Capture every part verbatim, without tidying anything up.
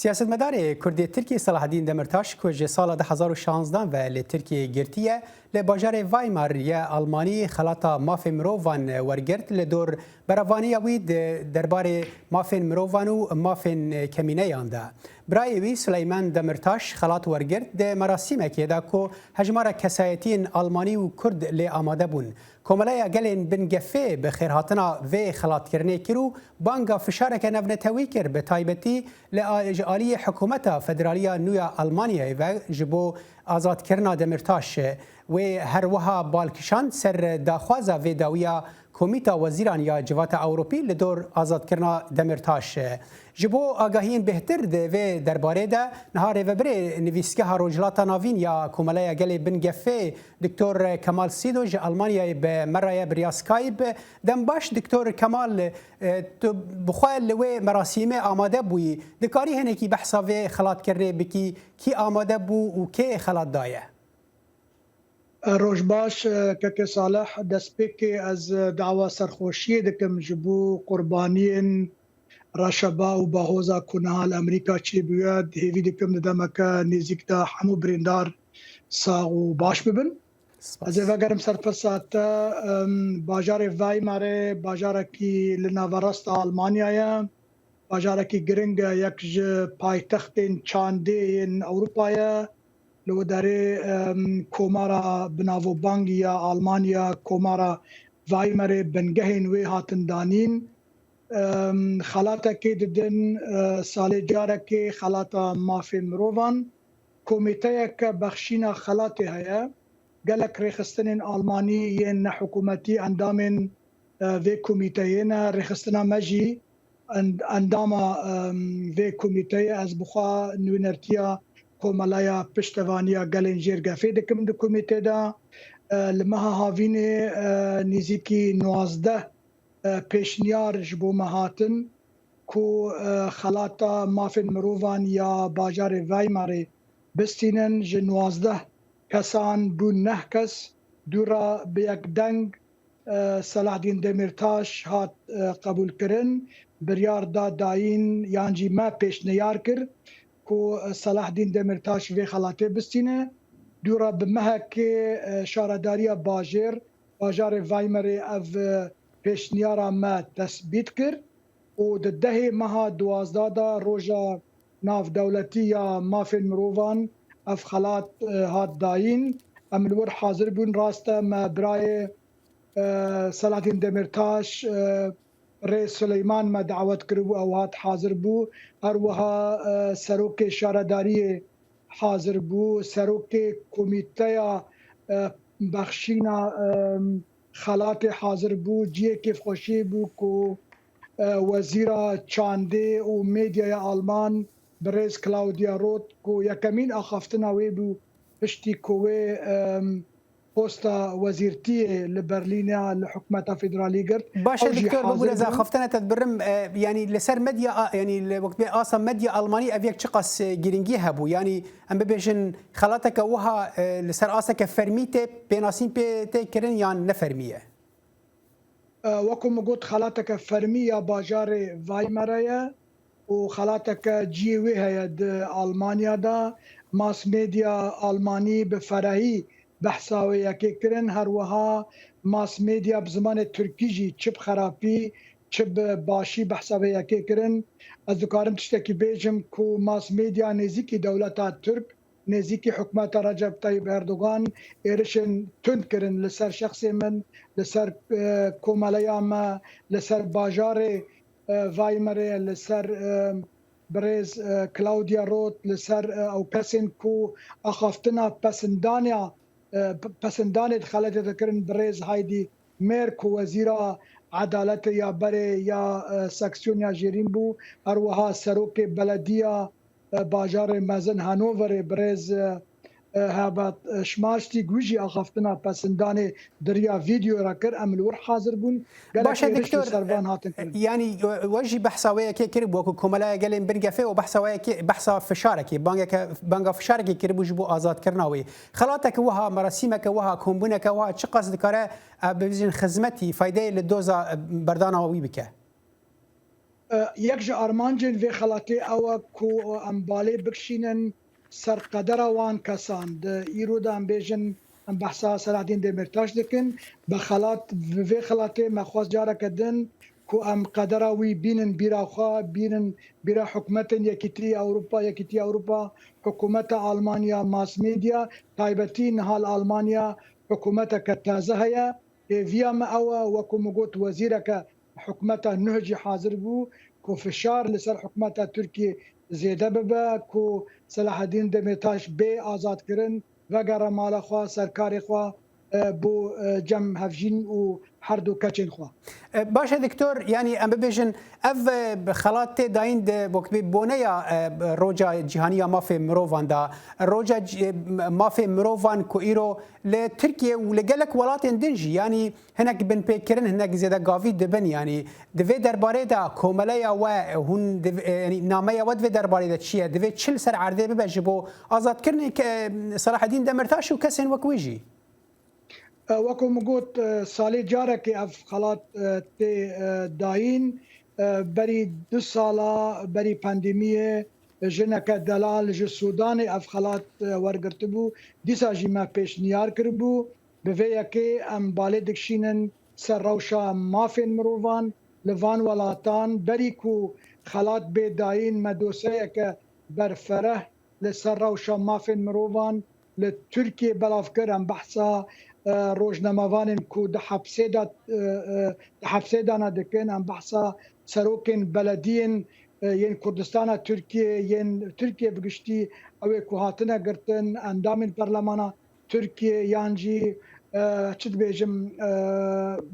Siyasetmedarê Kurdê Tirkiyê Selahaddîn Demirtaş, ku ji sala du hezar û şanzdehan ve li Tirkiyê girtiye, li bajarê Weimar yê Almanî xelata mafê mirovan wergirt, li dor berevaniya wî di derbarê mafên mirovan û mafên kemîneyan de. Birayê wî Suleyman Demirtaş xelat wergirt di merasîmekê de ku hejmara kesayetiyên Almanî û Kurd lê amade bûn. Komeleya Gelên Bin Gefê bi xêrhatina vê xelatkirinê kir û banga fişareke navnetewî kir, bi taybetî li a-, ji aliyê Hikûmeta Federalî ya nû ya Almanyayê ve ji bo azadkirina Demirtaş. Wê her wiha bal kişand ser daxwaza vê dawiya Komîta Wezîran ya Civata Ewropî li dor azadkirina Demirtaş. Ji bo agahiyên bêhtir di vê derbarê de, niha rêvebirê Nivîsgeha Rojhilata Navîn ya Komeleya Gelê Bin Gefê, Doktor Kemal Sîdo ji Almanyayê bi me re ye bi riya Skype. Dem baş, Doktor Kemal, e, tu bi xwe li wê merasîmê amade bûyî. Dikarî hinekî behsa vê xelatkirinê bikî, kî amade bû û kê xelat daye? Roj baş, keke Salih. Destpêkê ez dawa serxweşiyê dikim ji bo qurbaniyên reşeba û bahoza ku niha li Amerîka çêbûye. Hêvî dikim di demeke nêzîk de hemû birîndar sax û baş bibin. Spas. Ez ê vegerim ser pirsa te. Em, bajarê Weimarê bajarekî li naverasta Almanya ye. Bajarekî giring e, yek ji paytextên çandê yên Ewropa ye. Li wê derê, em, komara binavobangî ya Almanya, komara Weimarê bingehên wê hatin danîn. Em, xelatekê didin, e, salê carekê xelata mafên mirovan. Komîteyeke bexşîna xelatê heye. Gelek rêxistinên Almanî yên nehikûmetî endamên, e, vê komîteyê ne. Rêxistina me jî end-, endama, em, vê komîteyê. Ez bi xwe nûnertiya Komeleya Piştevaniya Gelên Jêr Gefê dikim di komîtê de. E, li meha havînê, e, nêzîkî nozdeh e, pêşniyar ji bo me hatin ku, e, xelata mafên mirovan ya bajarê Weimarê bistînin. Ji nozdeh kesan bûn neh kes. Dû re bi yek deng, e, Selahdîn Demîrtaş hat, e, qebûlkirin. Biryar da dayîn yan jî me pêşniyar kir ku, e, Selahdîn Demîrtaş vê xelatê bistîne. Dû re bi mehekê, e, şaredariya bajêr, bajarê Weimarê ev, e, pêşniyara me tesbît kir û di dehê meha duwazdeh de roja navdewletî ya mafên mirovan ev xelat, e, hat dayîn. Em li wir hazir bûn. Rast e, me birayê, e, Selahattin Demirtaş, e, Rê Suleyman me dawet kiribû, ew hat hazir bû. Her wiha, e, serokê şaredariyê hazir bû, serokê komîteya, e, bexşîna, e, xelatê hazir bû. Cihê kêfxweşiyê bû ku, e, wezîra çandê û medyaya Alman, birêz Claudia Roth, ku yekemîn axaftina wê bû piştî ku wê, e, posta wezîrtiyê li Berlîna li hikûmeta federalî girt. Baş e, Doktor, bibû ez axaftina te dibirim, e, yanî li ser medya, a-, yanî li wextê asa medya Almanî ev yek çiqas, e, girîngî hebû? Yanî em bibêjin xelateke wiha, e, li ser asteke fermî tê pênasîn pê tê kirin yan ne fermî ye? E, wekû min got, xelateke fermî ya bajarê Weimarê ye û xelateke cihê wê heye di Almanya de. Mass media Almanî bi ferehî behsa wê yekê kirin. Her wiha mass media bi zimanê tirkî jî çi bi xerapî, çi bi başî behsa vê yekê kirin. Ez dikarim tiştekî bêjim ku mass media nêzîkî dewleta Tirk, nêzîkî hikûmeta Recep Tayyip Erdogan êrişên tund kirin li ser şexsê min, li ser, e, komeleya me, li ser bajarê, e, Weimarê, li ser, e, birêz, e, Claudia Roth, li ser, e, ew kesên ku axaftina pesindaniya, e, p-, pesindanê di xeletê de kirin, birêz Heidi Mair ku wezîra edaletê ya berê ya, e, seksiyona jêrîn bû, her wiha serokê belediya, e, bajarê mezin Hanoverê, birêz, e, e, Herbert, e, Schmalstig, wî jî axaftina pesindanê di riya vîdeo re kir. Em li wir hazir bûn. Gelek Baş e, êrişî Doktor, ser van hatin kirin. Yanî, e, we jî behsa wê yekê kiribû, wekû Komeleya Gelên Bin Gefê û behsa wê yekê, behsa fişarekê, bangeke, banga fişarekê kiribû ji bo azadkirina wê. Xelateke wiha, merasîmeke wiha, kombûneke wiha çiqas dikare, e, bibêjin xizmetî, faydeyê li doza, e, berdana wî bike? E, yek ji armancên vê xelatê ew e ku em balê bikişînin ser qedera wan kesan. Di îro de em bêjin, em behsa Selahaddîn Demîrtaş dikin. Bi xelat, bi vê xelatê me xwest careke din ku em qedera wî bînin bîra xwe, bînin bîra hikûmetên Yekîtî Ewropa, Yekîtî Ewropa, hikûmeta Almanya, mass media, taybetî niha li Almanya hikûmeteke taze heye. Hêviya me ew e, wekû min got, wezîreke hikûmeta nuh jî hazir bû ku fişar li ser hikûmeta Tirkiyê zêde bibe, ku Selahaddîn Demîrtaş bê azadkirin, vegere mala xwe, ser karê xwe, e, bo, e, cem hevjîn û her du keçên xwe. E, baş e, Doktor, yanî em bibêjin, ev, e, xelat tê dayîn di wekbê boneya, e, Roja Cîhanî ya Mafê Mirovan de. Roja C-, e, Mafê Mirovan ku îro li Tirkiye û li gelek welatên din jî, yanî hinek binpêkirin, hinek zêdegavî dibin, yanî di vê derbarê de komeleya we, hûn div-, e, yanî nameya we di vê derbarê de çi ye? Divê çi li ser erdê bibe ji bo azadkirinê ke, e, Selahaddîn Demirtaş û kesên wek wî jî? E, wekû min got, e, salê carekê ev xelat, e, tê, e, dayîn. E, berî du sala, berî pandemiyê, jineke delal ji Sûdanê ev xelat, e, wergirtibû. Dîsa jî me pêşniyar kiribû. Bi vê yekê em balê dikişînin ser rewşa mafên mirovan li van welatan. Berî ku xelat bê dayîn, me dosyeyeke berfereh li ser rewşa mafên mirovan li Tirkiyê belav kir. Em behsa, e, rojnamevanên ku di hepsê de, e, e, di hepsê de ne dikin. Em behsa serokên belediyên, e, yên Kurdistana Tirkiyê, yên Tirkiyê bi giştî, ew ê ku hatine girtin, endamên perlemana Tirkiyê yan jî, e, çi dibêjim, e,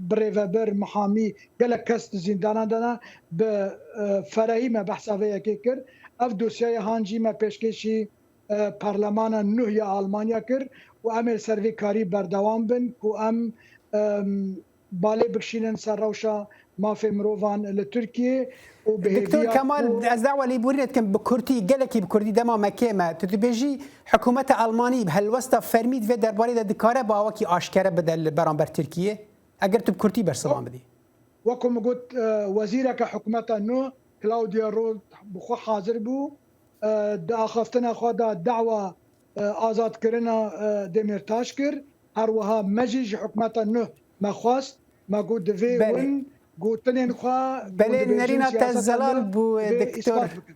birêvebir, mihamî, gelek kes di zîndana de ne, bi, e, ferehî me behsa vê yekê kir. Ev dosyayê han jî me pêşkêşî, e, Parlemana nuh ya Almanya kir û em ê li ser vê karî berdewam bin ku em, em, balê bikişînin ser rewşa mafê mirovan li Tirkiyê û bi Doktor hêviya Kemal, ku ez dawa lêborînê dikim bi kurtî, gelekî bi kurtî, dema me kêm e. Tu dibêjî hikûmeta Almanî helwesta fermî di vê derbarê de dikare bi awakî aşkere bide li beramber Tirkiyê? Eger tu bi kurtî bersivan bidî. Wekû min got, e, wezîreke hikûmeta nû, Claudia Roth, bi xwe hazir bû. E, di axaftina xwe de dawa, e, azadkirina, e, Demîrtaş kir. Her wiha me jî ji hikûmeta nû me xwest. Me got, divê Belê. hûn gotinên xwe, hûn Belê, divêjin nerîna te siyaseta zelal nû bû, divê Doktor. îspat bikin.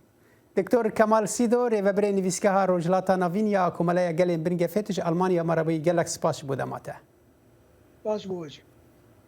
Doktor Kemal Sîdo, rêvebirê Nivîsgeha Rojhilata Navîn ya Komeleya Gelên Bingehê, tu ji Almanya me re bûyî, gelek spas ji bo dema te. Spas bo we jî.